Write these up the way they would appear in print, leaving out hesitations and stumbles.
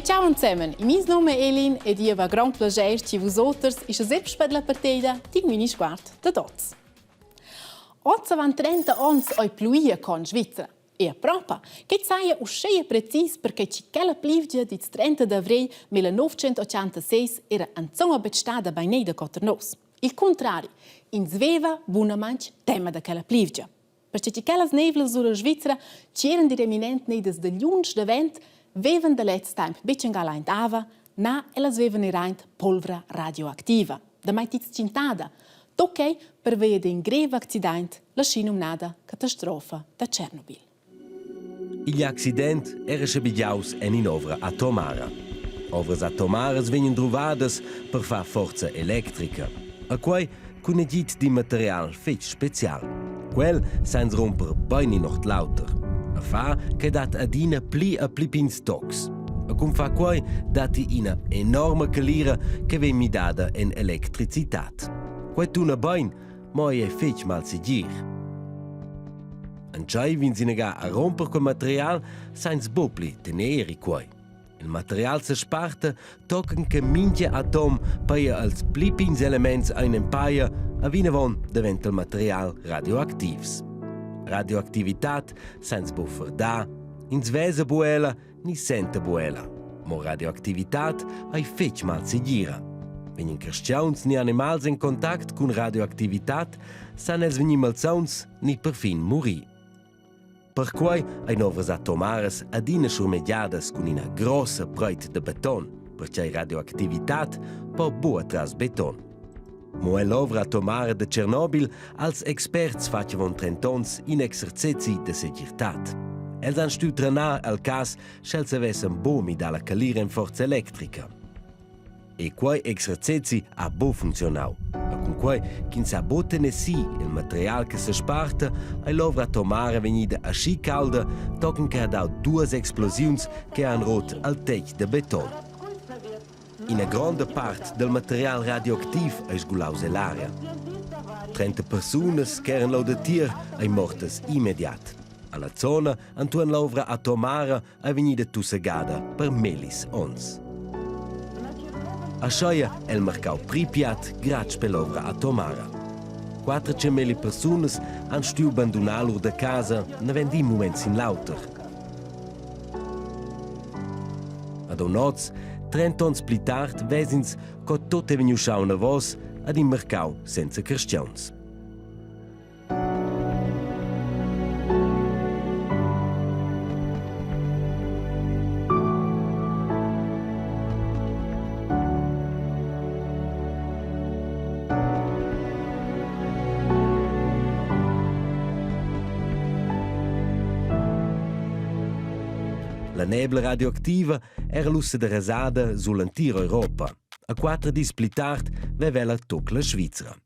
Ciao ensemen, il mies nome è Elin ed io va grand plager ci vus oters ischa selbst per la partida d'in mini sguard da tots. Oz avant 30 ons oi pluia con Svizra. E propa, che saja uscheia precis perché chi quella plievgia dits 30 d'avrigl 1986 era insomma betg stada bain da cotter nos. Il contrari, ins veva bunamain tema da quella plievgia. Perche chi quellas neivlas sur la Svizra c'eran direminent neidas da lunsch davent, vevan da lez temp betg angal aint ava, na ellas vevan er aint polvra radioactiva, damai tit tschintada, tocchei pervia d'in grev accidaint la schinumnada catastrofa da Tschernobyl. Igl accident era schabegiaus en in'ovra atomara. Ovras atomaras vegnan druvadas per far forza electrica. A quei cun agid d'in material fetg special. Quel sa ins rumper bein in ord l'auter. A fa che dat adina pli e pli pigns tocs. E cun far quei datti ina enorma calira che vegn midada en electricitad. Quei tuna bein, mo ei è fetg malsegir. Entscheiv'ins inaga a romper quel material, sainz buc pli tener quei. Il material sesparta tochen che mintga atom paia als pli pigns elements ein empaia a vinavon daventa il material radioactivs. Radioactivitad sainz buc ferdar, ins vesa bu ella ni senta bu ella. Mo radioactivitad ei fetg malsegira. Vegnan carstgauns ni animals en contact cun radioactivitad, san els vegnir malsauns ni perfin murir. Perquei ein ovras atomaras adina schurmegiadas cun ina grossa preit da beton, pertgei radioactivitad po buca tras beton. Mo ell'ovra atomara da Tschernobyl als experts fatg avon trent'onns in exercezi da segirtad. Els han stuiu trenar al cas sch'els havessen buc midà la calira en forza electrica. E quei exercezi ha buc funzionau. E cunquei ch'ins ha buc tener si il material che sesparta, ei l'ovra atomara vegnida aschi calda, tochen che ha dau duas explosiuns che han rot al tetg da beton. Ina gronda part dal material radioactiv ei sgulaus ell'aria. 30 persunas ch'eran leu datier ein mortas immediat. Alla zona entuorn l'ovra atomara ei vegnida tussegada per mellis onns. Ascheia è il marcau Pripyat gratg per l'ovra atomara. 400 persunas han stuiu bandunar lur da casa naven d'in mument sin l'auter. Ad oz, 30 onns pli tard, ves'ins co tot è vegniu schau anavos ad in marcau senza carstgauns. La nebla radioactiva era l'ussa derasada sull'entira Europa. A quatter dis pli tard veva ella toc la Svizra.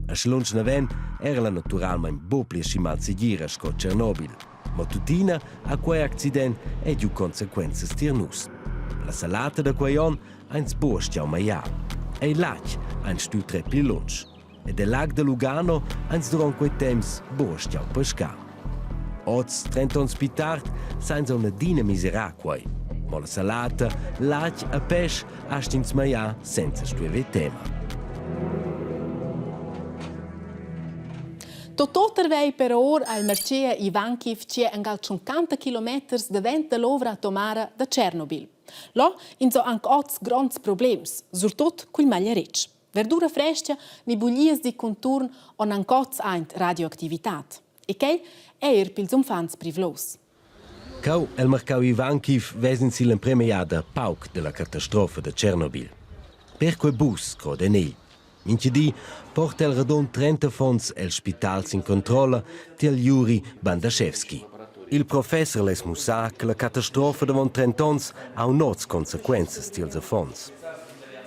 Aschi lunsch naven era ella naturalmein buc pli aschi malsegira sco Tschernobyl. Ma tuttina ha quei accident è giu consequenzas tier nus. La salata da quei onn eins buc stiau maiar. Ei latg ein stuiu trer pli lunsch. Ed el lag da Lugano eins duront quei temps buc stiau pescar. Oz, 30 onns pli tard, sainza adina miserar quei. Mo la salata, latg e pèsch astg'ins maiar senza stuer ver tema. Tot oter vei per or al marcea Ivankiv che angal 50 kilometers davent dall'ovra atomara da Tschernobyl. Là ins ho anc oz gronds problems, surtut cul magliaretsch. Verdura frestga ni buglias di conturn on anc oz aint radioactivitad. E quei è er pils uffants privlous. Cau el marcau Ivankiv vesen si l'emprema jada pauc della catastrofa da Tschernobyl. Per quei bus croda en egl. Mincha di porta el radund 30 affons el spital sin controlla tiel Juri Bandaschewski. Il professer less mussar che la catastrofa d'avon 30 onns ha nots consequenzas tiels affons.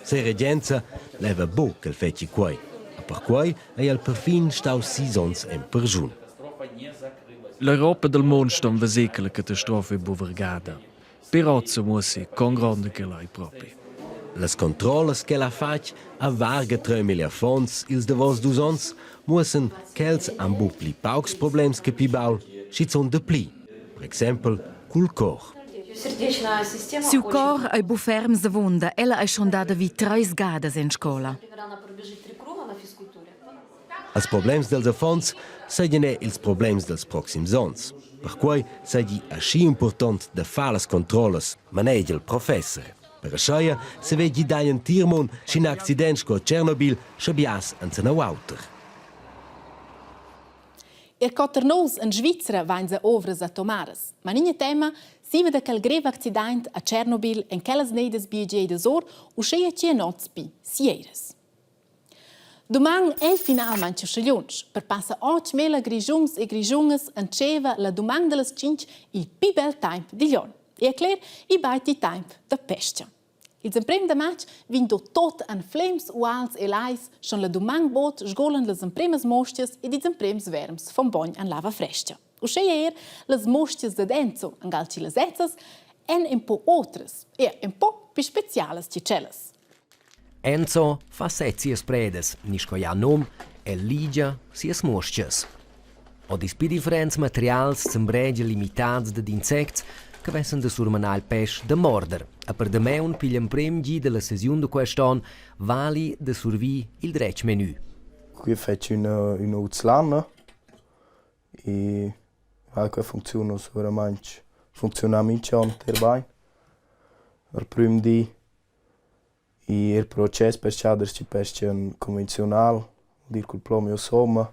Sia regenza leva buc ch'el fetschi quei, e perquei ei el perfin staus sis onns en perschun. L'Europa dal mond ston veser che la catastrofa è buc vargada. Però muossi con gronda ch'ella ei propi. Las controllas ch'el ha fatg a varga 3000 affons ils davos dus onns muossan ch'els han buc pli paucs problems che pli baul, schizun dapli. Per exempel cul cor. Siu cor ei buc ferms avunda, ella ei schon dada vi treis gadas en scola. Als problems dels affons seigien er ils problems dels proxims onns. Perquei seigi aschi impurtont da far las controllas, manegia il professer. Per ascheia se vegli dai entir mund sc'in accident sco Tschernobyl sche biars enzenau auter. Er quatter nous en Svizra vainsa ovras atomaras. Ma nigna tema, siva da quel grev accidaint a Tschernobyl en quellas neidas biagieidas or, uscheia tgi en oz pi sieiras. Duman è finalmain uschè lunsch. Per passa 8.000 Grischuns e Grischungas entscheiva la duman da las 5 il pli bel temp digl onn. E cler, i baiti temp da pestga. Ils emprem da matg vegn do tot en flems, uals e lais, schon la duman bod sgolan las empremas mostias ed ils emprems verms vom bogn en lava frestga. Uschè er las mostias dad Enzo, angal chi las ezzas, èn un po otras e un po più specialas che tschellas. Enzo fa sez sias predas, ni sco ja num, el ligia sias muostgas. O displi differents materials zembregia limitats dad insects che vessen da surmanar il pesch da morder. E per damaun pigl emprem gi dalla sesiun da quest onn vali da survir il dretg menu. Qui fetsch üna üna uzlana e quai funcziuna sicuramaing funcziuna minch'on ter bain. Il prüm di Il process pes-chaders chi pes-chan convenziunal, voul dir cul plom e somma,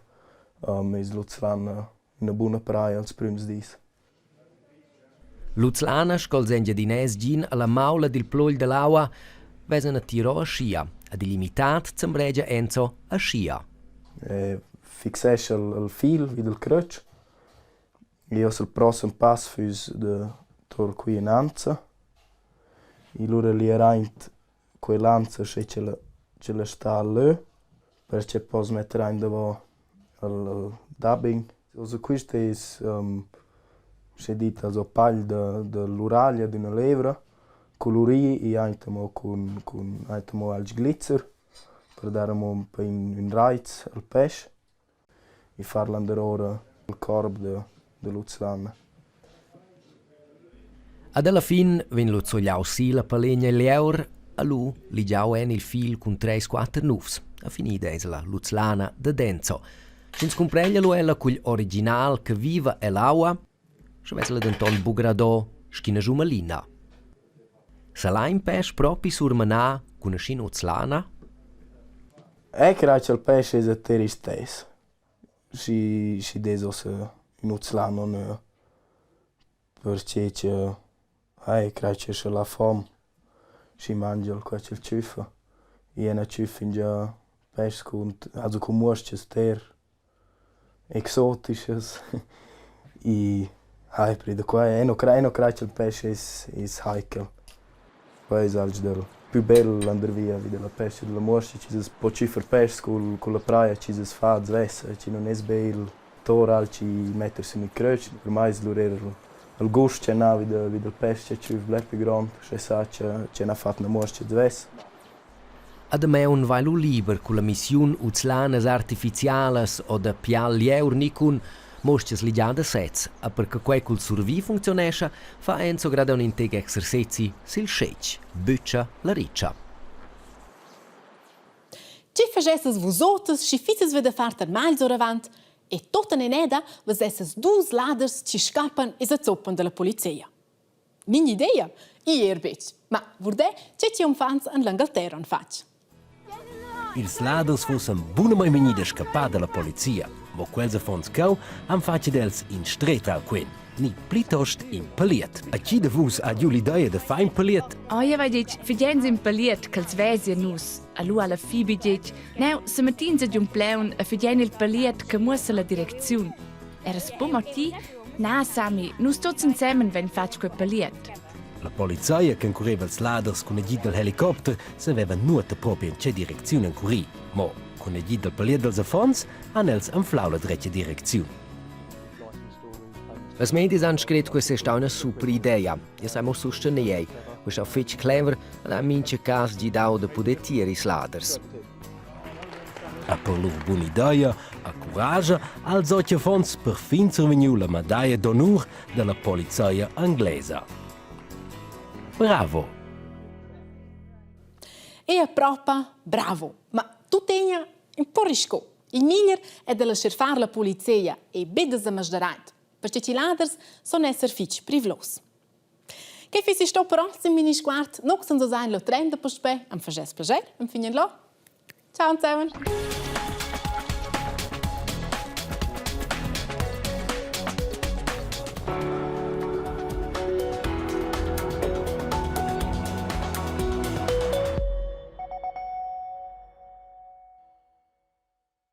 es l'Uzlana üna buna praja als prüms dis. L'Uzlana sco'ls Engiadinais gin alla maula dil plugl dall'aua vesan a Tiro aschia, ed igl imitat zambregia Enzo aschia. Fixescha il fil vi dal crötsch e uossa il prossem pass füss da tour qui ün'anza. E lura l'ir aint quell'anza sche ch'ella ch'ella sta lö perche poss metter aint davo il il dubbing. Also quist es sche dit also pagl da da l'uraglia d'üna levra culurì e aint amo cun cun aint amo alch glizzer per dar amo ün pa ün raiz al pesch. E far landerora il corp da da l'Uzlana. Ad alla fin vegn lu zugliau si la palegna egl eur, a lu ligiau en il fil cun treis quater nuvs. A finida eis la Luzlana da Denzo. Sch'ins cumpreglia lu ella cugl original che viva ell'aua, sche vess ella denton buc radò sc'ina giumalina. Sa la in pesch propi surmanar cun aschina uzlana? Eu craj cha'l pesch es a ter istess. Schi schi dess uossa ün'uzlana o nö. Perche cha eu craj cha sch'el ha fom, schi mangia'l qua ch'el tschüffa. Eu n'ha tschüf fingià peschs cun also cun muos-chas ter exotischas e hai pri da quai. Eu nu craj, eu nu craj cha'l pesch es es heikel. Quai es alch dal pü bel landervia vi da la pesca da la muos-cha chi's as po tschüffer peschs cul culla praja chi's as fa svessa, chi nun es be il tor alch chi metter sün il crötsch. Per mai es lura eir il gust ch'eu n'ha vi da vi dal pesch ch'eu tschüf bler pü grond, sche sa cha ch'eu n'ha fat üna muos-cha svess. A damaun vai lu liber culla missiun uzlanas artificialas o da pial lieur ni cun mostras ligiadas sez. E per che quei cul survir funcziunescha, fa Enzo grad aunc in tec exercezi sil schetg, bütscha la ritscha. Tgi fagesses vus oters, schi fisses ve da far termagls oravant e tot en eneda vesesses dus laders chi scappan e se zoppan dalla polizia. Nin idea? I er betg. Ma vurdè tge che uffants en l'Engalterra han fatg. Ils laders fussan bunamain vegnì da scappar dalla polizia, mo quels affons cheu han fatg ad els in stret al quen, ni plitost in paliet. A chi da vus ha giu l'idea da far in paliet? Oh, io vai detg, figens in paliet ch'els vesien nus. A lu alla Phoebe detg, neu, se mettins ad un pleun e figien il paliet che muossa la direcziun. Eras buc mo ti? Na, Sami, nus tuts ensemen vein fatg quei paliet. La polizia che encureva ils laders cun agid dal helicopter saveva nuota propi en tge direcziun encurir. Mo cun agid dal paliet dals affons han els anflau la dretga direcziun. Las medias han scret questa è stata una super idea. Io sai mo sustener ei. Questo è fetg clever ed ha in mincha cas gidau da poder tier ils laders. E per lur bun'ideia e curascha ha els otg affons perfin survegniu la medaglia d'honur dalla polizia anglesa. Bravo! E propa bravo, ma tuttegna un po risco. Il miglier è da lasciar far la polizia e be da sa masdar perché i laders son esser fitg privlos. Che fissi sto però sin mini sguard, nox ans ein lo tren da puspè, am faschess plascher, am finen lo. Ciao zusammen.